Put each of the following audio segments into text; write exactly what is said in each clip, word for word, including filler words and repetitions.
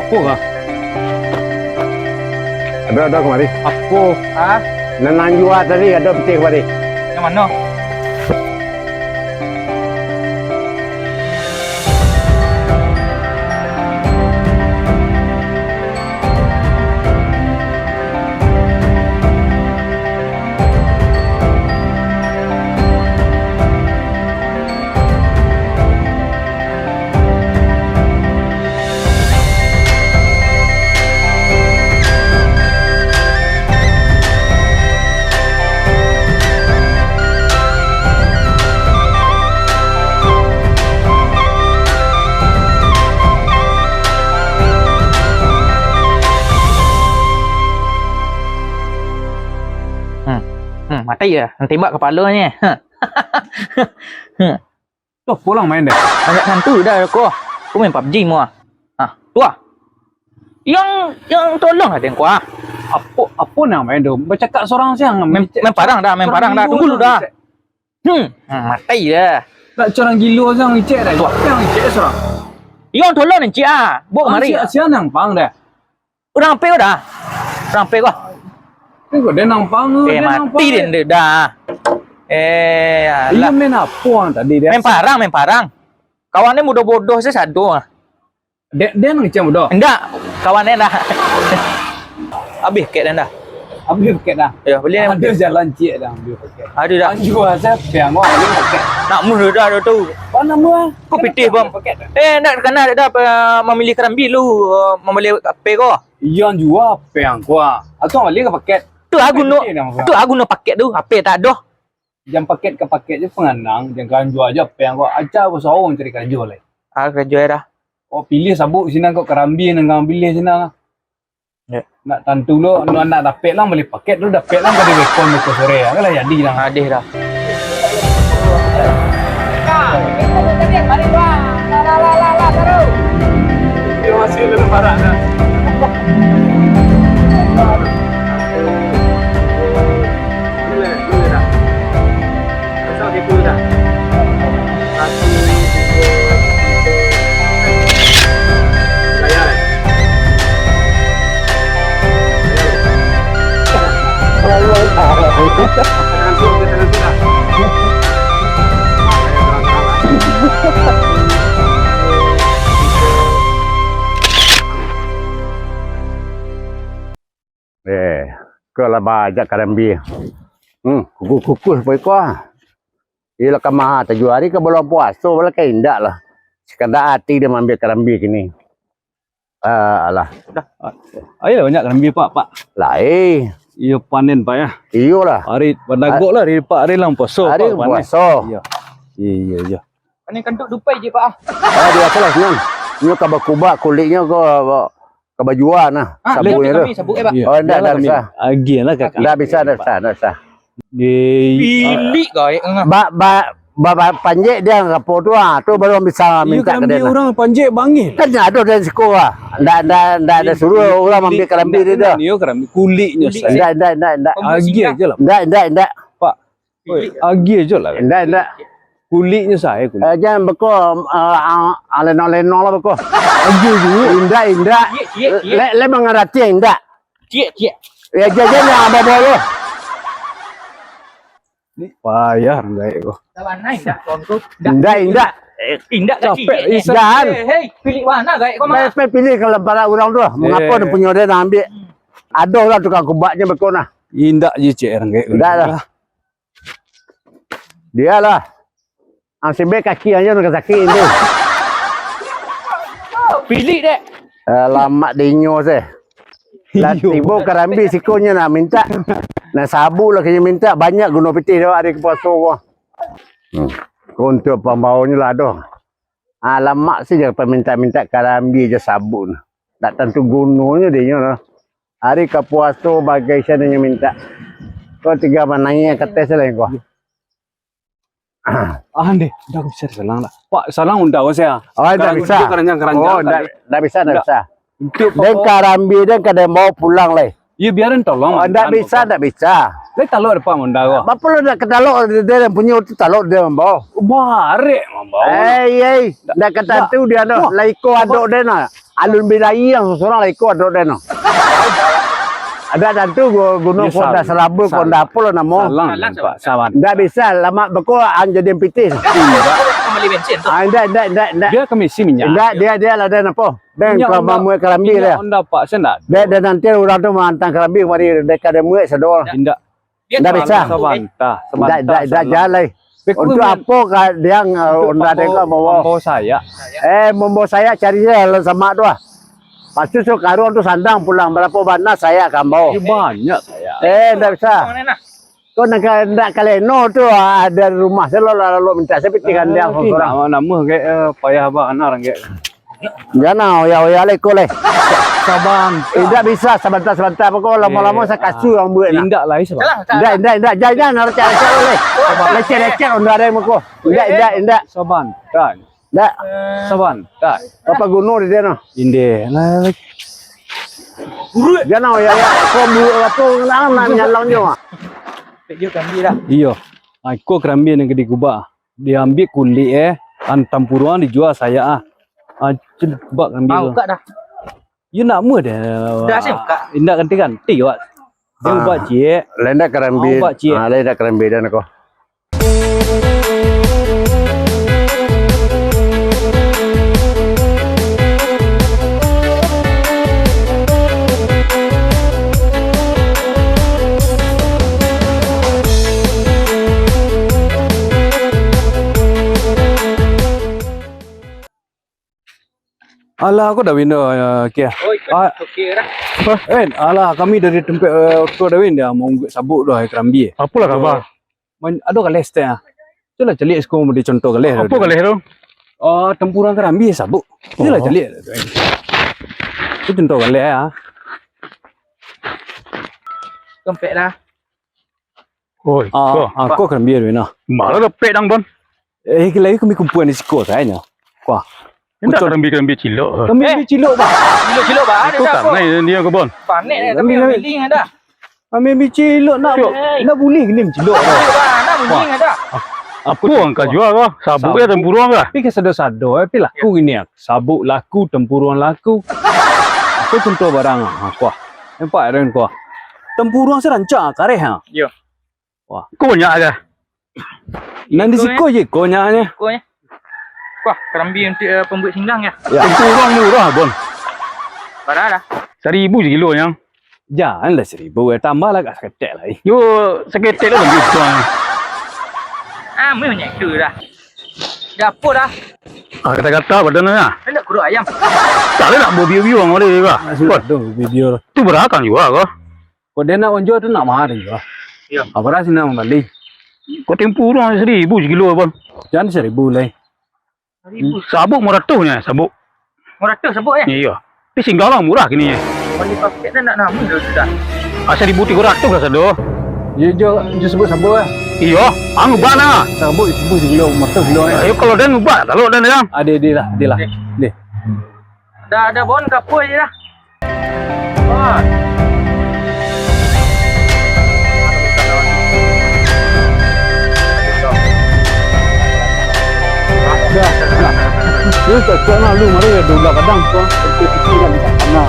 Apo kah? Ado, ado kamari. Apo? Ha? Nan, nan jua tadi ado pitih kamari. Nan mano? Hmm. Hmm, matai lah. Nan tembak kapalonyo. Hmm. Tu pulang main deh. Banyak hantu dah ko. Ko main pabji mua. Ah, tu ah. Yang, yang tolong lah den ko ah. Apo, apo nan main tu? Bacakak sorang siang. Main, main parang dah, main parang dah. Tunggu lu dah. Hmm, hmm, matai dah. Nak curang gilo siang icek dah. Siang icek sorang. Yang tolong den cik ah. Bawa kamari. Siang nang pang dah. Urang ape ko dah? Urang ape ko? Ni ko den nang pang, eh, den nang mati pang, den dek dah. Eh, iyo alah. Main apo ang tadi, den? Main parang, main parang. Kawan ni bodoh-bodoh se sado ah. Den, den nang kecek bodoh? Indak, kawan den dah. Abih kek den dah. Abih kek dah? Yo, bali. Ado jalan ciek dah abih kek. Ado dah. Anjua se piang ko abih kek. Nak mudah dah tu. Apo namo ah? Ko pitih, Bang. Eh, ndak kana dah, mamilih karambia lu, mambali ape ko? Iyo, ang jua ape ang ko ah. Atau ang bali ka paket? Tu ah guno, tu ah guno paket tu, ape tak ado. Jan paket ka paket je panganang, jan ka ang jua je ape ang ko. Aca basawo ang cari karajo lai. Ah, karajo dah. Oh, pilih sabuik sinan ko, karambia nan ka ang pilih sinan. Ya. Nak tantu lo, nak dapek lah bali paket tu, dapek lah bali bekon beko sore. Alah jadi lah. Adih dah. Eh, ko lah baajak karambia. Hmm, kukuih-kukuih beko ah. Iyolah ka maha tajuari ka bulan puaso, bala ka indak lah. Sakandak ati den maambiak karambia kini. Ah, alah. Dah. Ayolah banyak karambia, Pak, Pak. Lai. Iyo panen, Pak, ya. Iyolah. Ari badagok lah, ari Pak, ari lah puaso, ari Pak, panen. Puaso. Iyo. Iyo, iyo, iyo. Panen kantuk dupai je, Pak, ah. Ah, biasolah, Sinan. Nyo ka bakubak kuliknyo ko, ka bajua nah, ah, sabuiknyo tu. Sabuik, eh, Pak. Iyo. Oh, ndak, ndak bisa. Agiah lah, Kakak. Ndak bisa, ndak bisa, ndak bisa. Di pilik gaek ngah. Ba, ba, ba, ba, panjek dia apo tu ah, tu baru bisa minta ka dia. Urang panjek bangih. Kan ado dari siko ah. Ndak, ndak, ndak ada suruh urang maambiak karambia dia tu. Iyo karambia kuliknyo sae. Ndak, ndak, ndak, ndak. Agiah je lah. Ndak, ndak, ndak. Pak. Oi, agiah je lah. Ndak, ndak. Kuliknyo sae kulik. Eh, jan beko, eh, ah, ah, lenong-lenong lah beko. Agiah je. Indak, indak. Ciek, ciek, ciek. Lek, lek mangarati indak. Ciek, ciek. Ya, jan, jan, jan, abah bawa lu. Ni payah gaek ko. Lawan naik dah, tuan tu. Indak, indak. Indak kecik. Capek, eh, eh. Jan. Eh, hei, pilih mana gaek ko mah? Pai, pai pilih kalau para urang tu. Mangapo dia punyo dia nak ambiak? Ado lah tukang kubaknyo beko nah. Indak je cek urang gaek ko. Indak lah. Dia lah. Ang sibek kaki aja nan sakik tu. Pilik dek. Alamak dinyo seh. Lah tibo karambia sikonyo nak mintak. Nah, sabuik lah kanyo mintak, banyak guno pitih dek ari ka puaso ko. Hmm. Ko untuak pambaonyo lah doh. Alamak sih jan pamintak-mintak karambia jo sabuik nah. Ndak tantu gunonyo dinyo lah. Ari ka puaso bagai sian inyo mintak. Ko tingga manaiak ka ateh se lai ko. Ah, ndeh, ndak bisa salang lah. Pak, salang undang saya. Oh, ndak bisa. Keranjang, keranjang, oh, ndak, ndak bisa, ndak bisa. Untuk den pokok karambia den ka den bawa pulang lai. Iyo, biarin tolong. Oh, ndak bisa, ndak bisa. Lai talok depan undang ko. Bapak lu ndak ketalok, dia, dia punyo tu talok dia mambawa. Barek mambawa. Eh, eh, ndak ketantu dia tu. Lai ko adok dia nah. Alun bilai yang sorang lah iko ado den no. Ado tantu gu-, guno Iyo, Honda sal-, Seraba, sal-, Honda apo lo namo. Salang, Salang, Pak, salang. Ndak bisa, lamak beko ang jadi pitih. Indak. Pembeli bensin tu. Ah, indak, indak, indak, indak. Dia kemisi minyak. Indak, dia, dia lah den apo. Den Minyak ka Honda, mamuek karambia minyak dia. Honda Pak, saya ndak. Dek, dek nanti urang tu maantang karambia mari, dek kada muek sado. Indak. Ndak bisa. Sabanta, sabanta, Ndak, ndak, ndak salang. Jalai. Beko Untuk mian-, apo ka dia, eh, untuk Honda dia mambawa, ka bawa? Mambawa sayak. Eh, mambawa sayak cari je lah sama tu ah. Pastu so karuang tu sandang pulang, barapo bana sayak ka ambo? Yo, banyak sayak. Eh, ndak bisa. Ko nak ka, ndak kaleno tu, ah, dari rumah se lo lalu minta se pitih kandiang sorang. Nama, nama kek, eh, payah ba anar kek. Jana oya-oya lai ko lai. Saban. Indak bisa sabanta-sabanta, pokok lamo-lamo Eh, sakasu ah. Rambut nak. Indak lai saban. Indak, indak, indak. Jangan, jangan, harus cari-cari lai. Lecet-lecet onda dai muko. Indak, indak, indak. Saban. Kan. Indak. Saban. Kan. Apa guno di dia no? Inde. Lah, lah. Jana oya-oya. Kau buat apa nak nyalau nyo ah? Iyo. Ah, iko karambia nan ka digubak. Diambiak kulik, eh, an tampuruang dijua sayak, ah. Ah, cun, bak ambiak Mau tu. Kak dah. Yo, nak mua deh. Dah, sih, Kak. Indak ganti-ganti, wak. Dia Ah. Ubak ciek. Lain dak karambia. Ah, ubak ciek. Ah, lain dak karambia dan ko. Alah, aku Dawin tu, eh, Kia. Oh, ikut Ah. Oke dah. Eh, alah, kami dari tempat, eh, aku Dawin dia mau sabuk dah, eh, karambia. Apolah kaba? Man, ado galeh setek ah. Itulah caliak siko di contoh galeh tu. Apo galeh tu? Oh, tampuruang karambia sabuk. Itulah Oh. Caliak. Itu contoh galeh ah. Kempek dah. Oi, Ah, ko. Ah, ko karambia tu nah. Malah dapek dang, Bon. Eh, lagi kami kumpulan di siko sajo. Wah. Indak Ucok. Karambia-karambia cilok. Karambia Eh. Cilok, bah. Cilok-cilok, bah. Ada Itu tak apa? Karena dia ke, Bon. Panek ni, Karambia, tapi karambia. Miling ada. Ambil bicilok nak, Cuk. Nak bulih gini bicilok. Nak bulih ada. Apo ang ka jua ko? Sabuk yo tampuruang lah. Tapi kasado-sado, eh, tapi laku gini ya. Sabuk laku, tampuruang laku. Aku contoh barang ah, kuah. Nampak ada kuah. Tampuruang sih rancak kareh ha. Yo. Wah. Ko banyak agak. Nan di siko je ko nyo. Ko nyo. Wah, karambia untuk, eh, pembuat singgang ya. Ya. Tampuruang murah, Bon. Bara lah. Saribu sakilo nyo. Janganlah saribu, eh, tambahlah agak saketek lai. Yo, saketek lah lebih kurang. Ah, meh banyak tu dah. Dah apa dah? Ah, kata-kata badan lah. Nak kuruk ayam. Tak ada nak bawa biu-biu orang boleh juga. Sudah tu video. Tu berakang juga kau. Kau dia nak onjo tu nak mahal juga. Ya. Apa dah sini nak balik? Kau tempuh orang saribu sakilo, Bon. Jangan saribu lai. Sabuk limo ratuih nyo, sabuk. Limo ratuih sabuk, eh? Iyo. Tapi singgah lah murah kini, eh. Bali paket dah nak namun dah sudah. Ah, saribu tigo ratuih lah sado. Iyo, jo, jo sabuk-sabuk lah. Iyo, ah, ngubah nah. Sabuk, sabuk sakilo, limo ratuih sakilo, eh. Ayo, kalau dia ngubah, kalau dia yang. Ada, ada lah, ada lah. Ada. Ada. Dah, ada bon, kapur je dah. Dah, dah. Lu tak kuat lah, lu mari ya, dua belah kadang tu. Itu, itu kan tak pernah.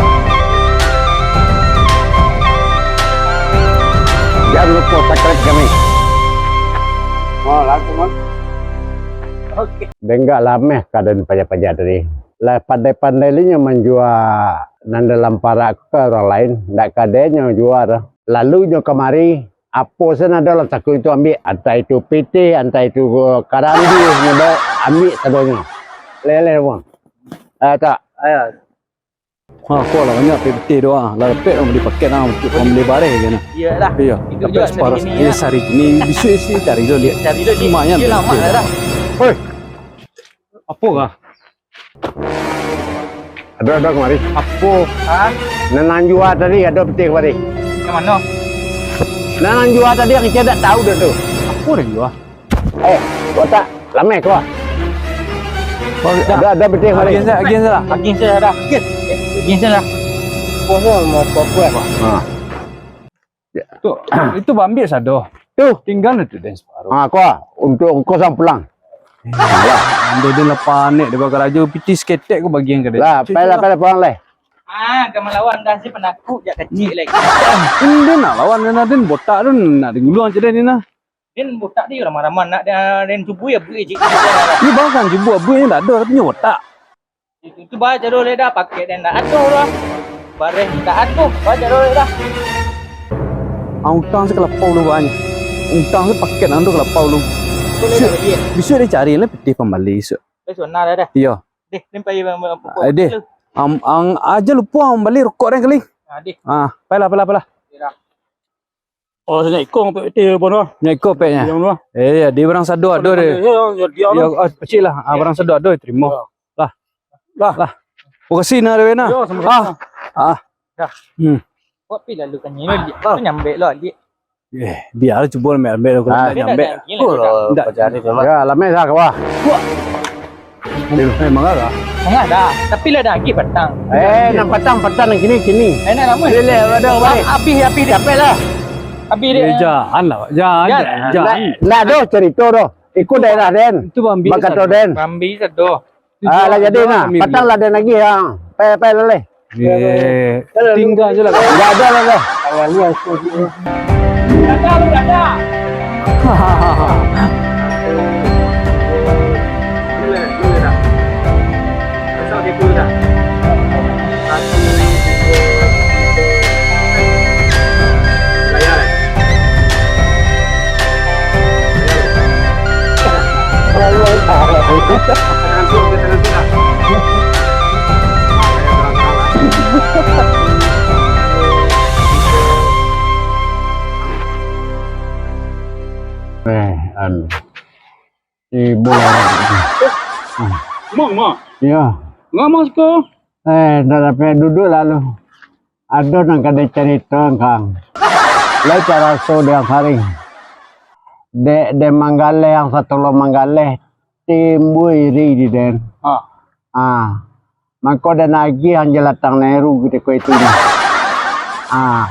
Jangan lupa subscribe kami. Oh, langsung, Bang. Oke. Denggak lameh kadan paja-paja tadi. Lah pandai-pandai linyo manjua nan dalam parak ka urang lain, ndak ka den nyo jua doh. Lalu nyo kamari, apo sen ado lah saku itu ambiak, antah itu pitih, antah itu karambia, nyo baok, ambiak sadonyo. Leleh, Bang. Eh, tak. Ayo. Ha, ko lah banyak pitih tu ah. Lah dapek lah bali paket ah, untuak pambali bareh je nah. Iyolah. Iyo. Itu dapek juo separuh. Sari kini, iyo, ya. Sari kini, bisuak isi cari dulu liek. Cari dulu liek. Lumayan. Iyo, lamo lah dah. Hoi. Apo kah? Ado, ado kamari. Apo? Ha? Nan, nan jua tadi ado pitih kamari. Yang mano? Nan, nan jua tadi yang kecil dak tahu dah tu. Apo nan jua? Eh, watak lameh ko. Oh, dah. Ado, ado pitih kamari. Agiah sajo, agiah sajo lah. Agiah sajo dah. Agiah sajo lah. Puasa mau apa-apa. Ha. Tu, itu baambiak sado. Tu. Tinggal itu den separuh. Ha, ko, untuak ongkos ang pulang. Alah, den lah panek dek bakarajo, pitih saketek ko bagian ka den. Lah, pai lah, pai lah, pulang lai. Ah, ka malawan dah, si panakuk jak kecik lai. Indak nak lawan, den, den botak tu, nak diguluang cak den ni nah. Den botak ni ramah-ramah nak den, den cubo yo buih cik. Ni bahkan cubo buih ni dak ado, tapi nyo botak. Itu, itu baca dulu dah, paket den dak ado lah. Bareh dak ado, baca dulu dah. Ah, utang se kalapau lu banyak. Utang se paket ando kalapau lu. Boleh dah bagi, ya? Bisuak den cari lah pitih pambali bisuak. Bisuak nah dah. Iyo. Deh, den pai bang, bang, pokok. Ah, deh. Am, ang, aja lupo ang bali rokok den kali. Ah, deh. Ah, pailah, pailah, pailah. Iyo dah. Oh, sanyak iko pek ti, Bang, tu. Nyo iko peknyo. Yang tu. Eh, yo, di barang sado ado deh. Yo, yo, dia tu. Yo, ah, pacik lah. Ah, barang sado ado, tarimo. Yo. Lah. Lah. Lah. Makasih nah, Dewi, nah. Yo, sama-sama. Ah. Ah. Dah. Hmm. Kok pi lalu kan ni, ah, tu nyambek lah, Dik. Eh, biar cubo ambek-ambek lah, ah, nyambek. Indak, indak, indak. Indak. Yo, lameh dah, kawah. Wah. Aduh, eh, mangarah. Mangarah. Tapi lah dah agih patang. Eh, nan patang, patang nan kini, kini. Eh, nak lama. Boleh, boleh, boleh. Abih, abih dah. Capek lah. Abih dah. Eh, jangan lah, jangan, jangan. Ndak, ndak doh carito doh. Iko daerah den. Itu bambi bakato sado. Den. Bambi sado. Ah, lah jadi nah. Patang lah den agih, ha. Pai, pai lah lai. Eh, tingga se lah. Ndak ado lah, dah. Tangan ni yang sakit ni. Dada lu, dada. Eh, anu. Ibo lah. Mang, mang. Yo. Ngah, mang, siko? Eh, ndak dapek duduak lalu. Ado nan ka dicarito, Kang. Lai taraso di ang saring. Dek den manggaleh, ang satulun manggaleh, timbua iri di den. Ha. Ah. Mangko den agiah ang jalatang Nairu kutiko itu. Ah.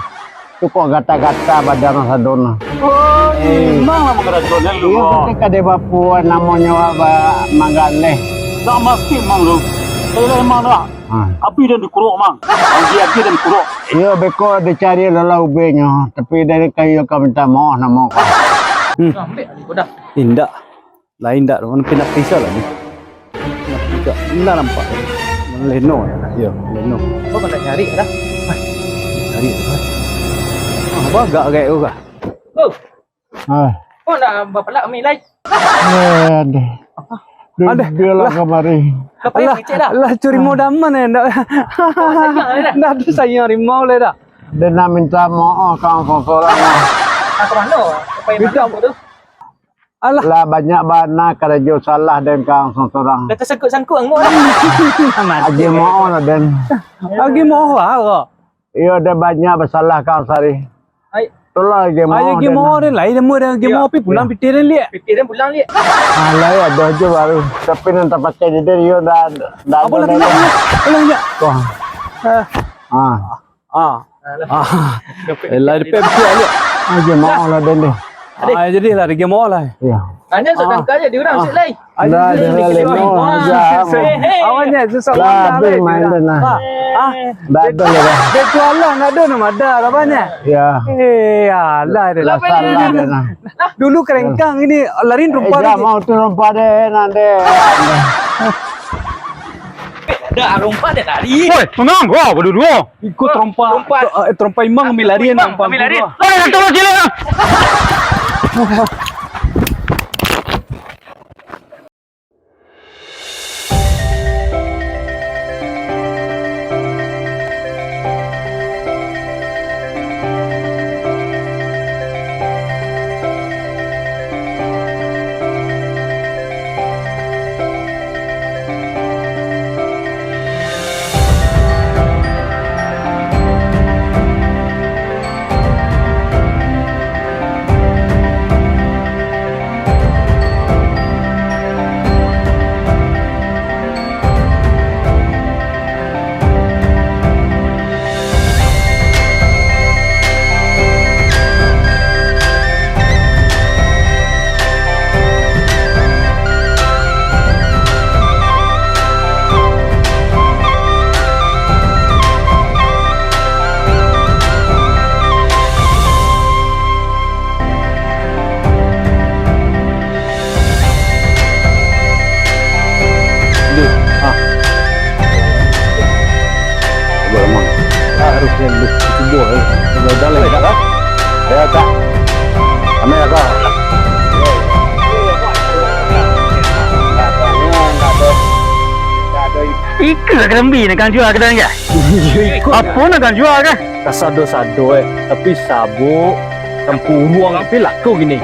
Tu kok gata-gata badan sadonyo. Oh, eh. Memang lah mangarajo den lu. Iyo, kok. Kutiko dek bapo namonyo ba-, manggaleh. Dak mati mang lu. Kalau emang dah. Ah. Abih den dikurok, mang. Agiah-agiah den dikurok. Iyo, beko dicari lalau ubenyo, tapi dari kayu ka minta maoh namo ko. Hmm. Ambiak aku dah. Indak. Lain dak, mana pindah pisau lah ni. Pindah pisau. Indak nampak. Leno ya. Iyo, leno. Apa kau nak cari dah? Cari apa? Ah, apa agak-agak tu kah? Oh. Ah. Kau nak bapalak kami lai? Eh, aduh. Aduh. Biarlah kamari. Alah, lah curi modal mana ya, ndak? Ndak ada sayang rimau lai dah. Dia nak minta maaf kang sorang. Nak ke mana? Apa yang minta mana tu? Alah. Lah banyak bana karajo salah den kang sorang. Dah tersangkut-sangkut angok dah. Agiah maoh lah den. Agiah maoh lah kok. Iyo, dah banyak basalah kang sari. Ai. Itulah agiah maoh. Agiah maoh den lai, namo den agiah maoh, pi pulang pitih den liak. Pitih den pulang liak. Ah, lai ado aja baru. Tapi nan tapakai di den, iyo dah, dah. Apa ado lah dah. Pulang liak. Wah. Ah. Ah. Ah. Elah, dapek pitiak liak. Ah, agiah maoh lah den deh. Ah, jadilah, agiah maoh lah. Iyo. Hanya sok tangka je di urang sik lai. Dah, dah, dah, dah. Awaknya susah main dah lah. Ah, dah, dah, dah. Dia tu alah, nak ada nama dah, apa nya? Ya. Eh, alah, dah. Lah, salah dah lah. Dulu kerengkang ini, lari rompa dah. Mau tu rompa deh, nanti. Dah, rompa dah lari. Woi, tenang. Wah, berdua. Ikut terompa, terompa. Eh, terompa imang kami lari, imang kami lari. Oi, tolong sila. Yang lu cubo, eh. Yang udah lah, Kak. Ya, Kak. Kami ya, Kak. Iko lah kalambi nak kang jua ka dalam, ya? Apo nak kang jua ka? Kasado-sado, eh. Tapi sabuk, tampuruang, tapi laku gini.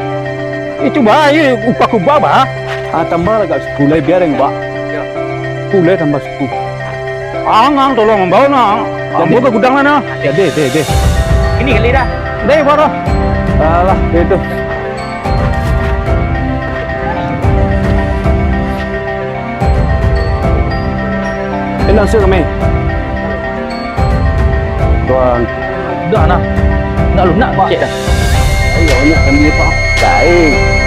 Itu bah, ini upah kubah, bah. Ah, tambah lah, Kak, sepuluh, eh, biar yang, Pak. Sepuluh, eh, tambah sepuluh. Ang, ang, tolong, bawa, nah. Jadi, ambo ka gudang lah, nah. Ya, deh, deh, deh. Ini kali dah. Deh, bawa dah. Alah, itu. Ini langsung kami. Tuan. Dah, nah. Nak lu, nak, Pak. Cek dah. Ayo, nak kami, Pak. Baik.